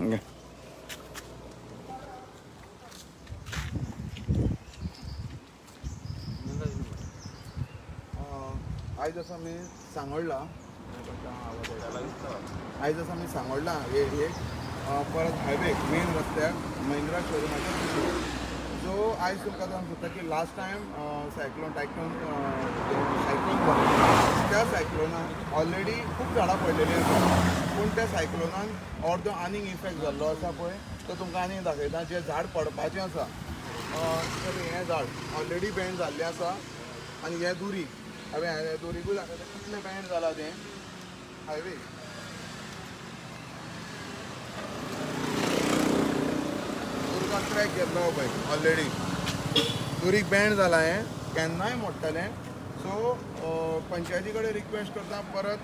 आयज आसा आमी सांगोडला, आयज आसा आमी सांगोडला एरियेक परत हायवेक मेन रस्त्यार महिंद्रा शोरुमाच्या कुशीक. सो आयज तुमकां जावन सोदता की लास्ट टायम सायक्लोन टायक्लोन सायक्लोन जालो, त्या सायक्लोनान ऑलरेडी खूब झाडां पडलेलीं आसा, पूण त्या सायक्लोनान अर्दो आनीक इफेक्ट जाल्लो आसा पळय, तो तुमकां आनीक दाखयता. जें झाड पडपाचें आसा हें झाड ऑलरेडी बँड जाल्लें आसा आनी हें दुरी हांवें हें दोरीकूय दाखयता कितलें बँड जालां तें हायवे. दुर्गाक ट्रॅक घेतलो पळय ऑलरेडी दुरीक बँड जालां, हें केन्नाय मोडटलें. सो पंचायती कडेन रिक्वेस्ट करता परत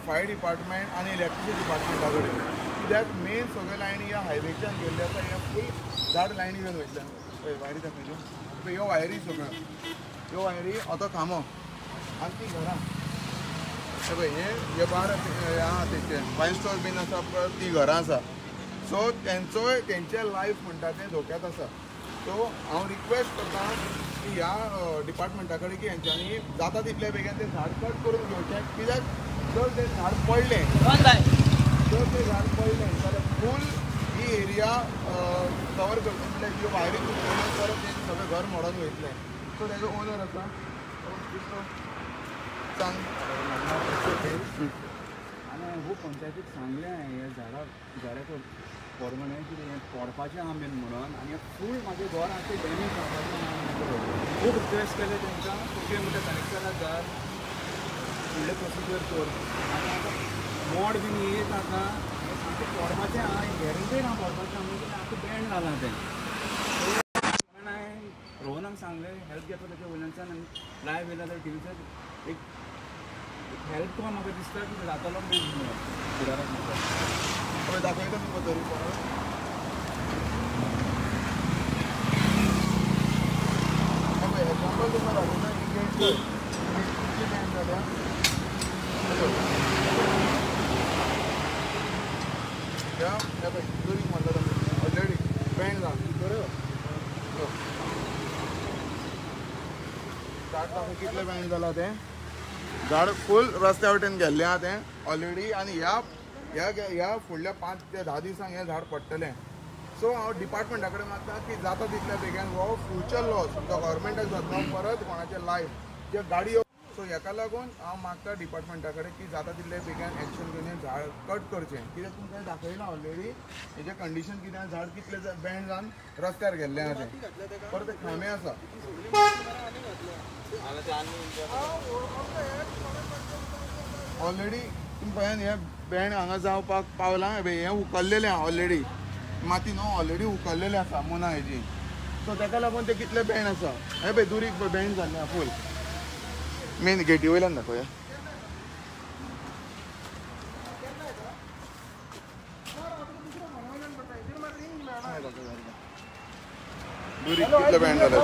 फायर डिपार्टमेंट आनी इलेक्ट्रिसिटी डिपार्टमेंटा कडेन, कित्याक मेन सगळे लायनी ह्या हायवेच्यान गेल्ले आसा, हे फूल झाड लायनी घेवन वयतल्यान. पळय वायरी दाखयल्यो, पळय ह्यो वायरी सगळ्यो, ह्यो वायरी आतां खांबो आनी ती घरां. पळय हें बार आहा तेचें वायन स्टोर बीन आसा, परत ती घरां आसा. सो तेंचोय तेंचें लायफ म्हणटा तें धोक्यांत आसा. सो हांव रिक्वेस्ट करता की ह्या डिपार्टमेंटा कडेन की हेंच्यांनी जाता तितल्या बेगीन तें झाड कट करून घेवचें, कित्याक जर तें झाड पडलें, जर तें झाड पडलें जाल्यार फूल ही एरिया कवर करता, म्हणल्यार ह्यो वायरी तुटल्यो परत तें सगळें घर मोडून वयतलें. सो तेजो ओनर आसा सांग. आनी खूब पंचायतीक सांगलें हें झाडां झाडाचो प्रॉब्लम कितें हें पडपाचें आहा मेन म्हणून, आनी फूल म्हाजें घर आहा तें डॅमेज जावपाचें आहा. खूब रिक्वेस्ट केलें तेंकां, तुजें म्हणटा कलेक्टराक घाल, फुडलें प्रोसिजर कर. आनी आतां मोड बीन येत आतां हें सामकें पडपाचें आहा, गॅरंटी ना पडपाचें आहा, म्हणजे आतां बँड जालां तें. म्हणून हांवें रोहनाक सांगलें हेल्प घेतलो तेच्या वयल्यानच्यान, आनी लायव्ह येयला जाल्यार टिवीचेर एक हेल्प कर म्हाका दिसता की जातलो मेन म्हणून फुडाराक म्हाका. पळय दाखयता तुमकां तरी परत. पळय एग्जाम्पल तुमकां दाखयता ही गेट पळय कितली बँड जाल्या. ह्या पळय दुरीक म्हणटा तुमी ऑलरेडी बँड जाला बरोबर. झाड दाखय कितलें बँड जालां तें, झाड फूल रस्त्या वटेन गेल्लें आहा तें ऑलरेडी. आनी ह्या ह्या ह्या फुडल्या 5 ते 10 दिसांक हें झाड पडटलें. सो हांव डिपार्टमेंटा कडेन मागता की जाता तितल्या बेगीन हो फ्युचर लॉस जो गव्हर्मेंटाक जातलो परत कोणाचें लायफ जे गाडयो. सो हेका लागून हांव मागता डिपार्टमेंटा कडेन की जाता तितले बेगीन एक्शन घेवन हें झाड कट करचें, कित्याक तुमकां दाखयलां ऑलरेडी हेजें कंडिशन कितें, झाड कितलें बँड जावन रस्त्यार गेल्लें आहा तें. परत ते खांबे आसा ऑलरेडी तुमी पळयान हें बँड हांगा जावपाक पावलां, हें उखल्लेलें आहा ऑलरेडी, माती न्हू ऑलरेडी उखल्लेलें आसा मुना हेजी. सो तेका लागून तें कितलें बँड आसा हें पळय दुरीक पळय बँड जाल्लें आहा फूल. मेन गेटी वयल्यान दाखोवया. दुरीक कितलें बँड जालें,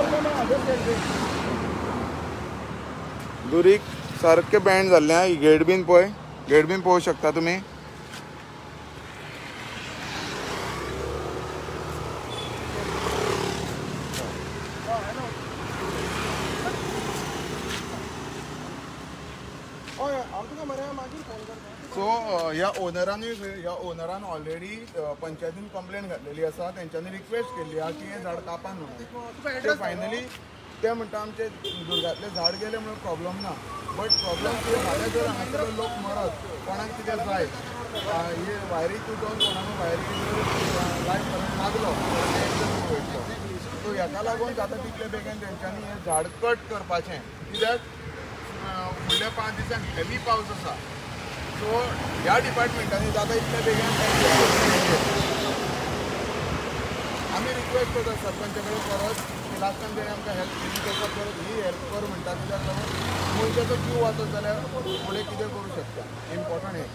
दुरीक सारकें बँड जाल्लें आहा. ही गेट बीन पळय, गेट बीन पळोवंक शकता तुमी. सो ह्या ओनरानूय ह्या ओनरान ऑलरेडी पंचायतीन कंप्लेन घातलेली आसा, तेंच्यांनी रिक्वेस्ट केल्ली आहा की हें झाड कापान म्हणून. फायनली ते म्हणटा आमचे दुर्गांतलें झाड गेलें म्हणून प्रॉब्लम ना, बट प्रॉब्लम कितें फाल्यां जर हांगासर लोक मरत, कोणाक कितें जाय, हे वायरी तुटोन कोणाक वायरी लायट करंट लागलो वयतलो. सो हेका लागून जाता तितले बेगीन तेंच्यांनी हें झाड कट करपाचें, कित्याक फुडल्या 5 दिसांक हेवी पावस आसा. सो ह्या डिपार्टमेंटांनी जाता तितले बेगीन आमी रिक्वेस्ट करता सरपंचा कडेन परत की लास्ट टायम तेणें आमकां हेल्प केली तसो परत ही हेल्प कर म्हणटा, कित्याक लागून मनशाचो जीव वाचत जाल्यार फुडें कितें करूं शकता, इम्पॉर्टंट हें.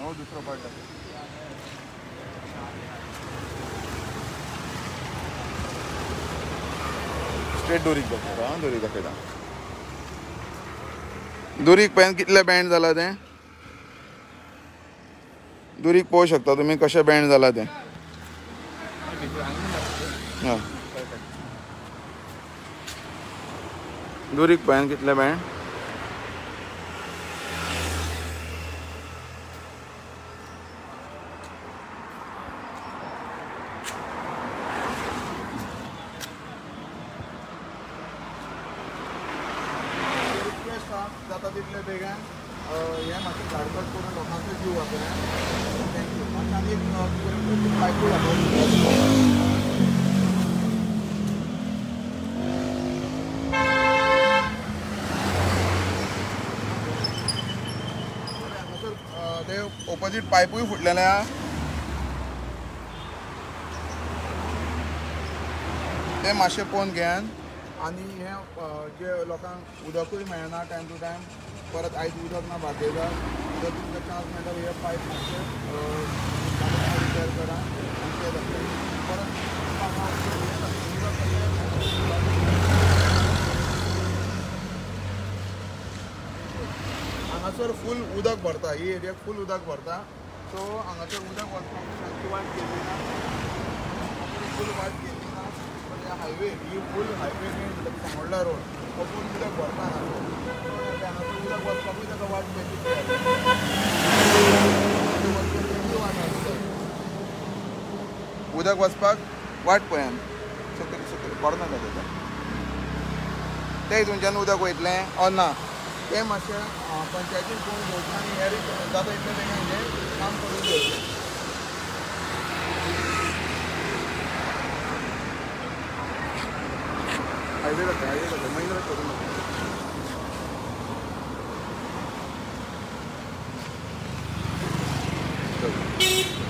हो दुसरो पार्ट दाखय. स्ट्रेट दोरीक दाखयता. आं, दोरीक दाखयता. दोरीक पळयान कितलें बँड जाला तें. दोरीक पळोवंक शकता तुमी कशें बँड जाला तें. हय, दोरीक पळयान कितलें बँड. जाता तितले बेगान हें मातशें झाडकट करून लोकांकूय जीव वाचोवया. Thank you. मातशें आनी एक पायपूय दाखोवप. हांगासर ते ओपोजीट पायपूय फुटलेले आहा. ते मातशें पळोवन घेयात. आनी हें जे लोकांक उदकूय मेळना टायम टू टायम, परत आयज उदक ना बार्देजार, उदक तुमकां चान्स मेळटा हे पायप मातशें रिपेर करा आनी तें जातलें. परत हांगासर फूल उदक भरता, ही एरियाक फूल उदक भरता. सो हांगासर उदक वचपाक सारकी वाट गेली ना, फूल वाट गेली ना. हायवे ही फूल हायवे मेन म्हणटा सांगोडला रोड, हो फूल उदक भरता हांगासर. हांगासर उदक वचपाकूय ताका वाट बेगीन उदक वचपाक वाट पळयान. सकयल सकयल कॉर्नर दाखयता. ते हितूनच्यान उदक वयतलें ऑर ना तें मातशें पंचायतीन पळोवन घेवचें आनी हें जाता इतलें बेगीन हें काम करून घेवचें. हायवे दाखय, हायवे दाखय, महिंद्रा शोरूम दाखय.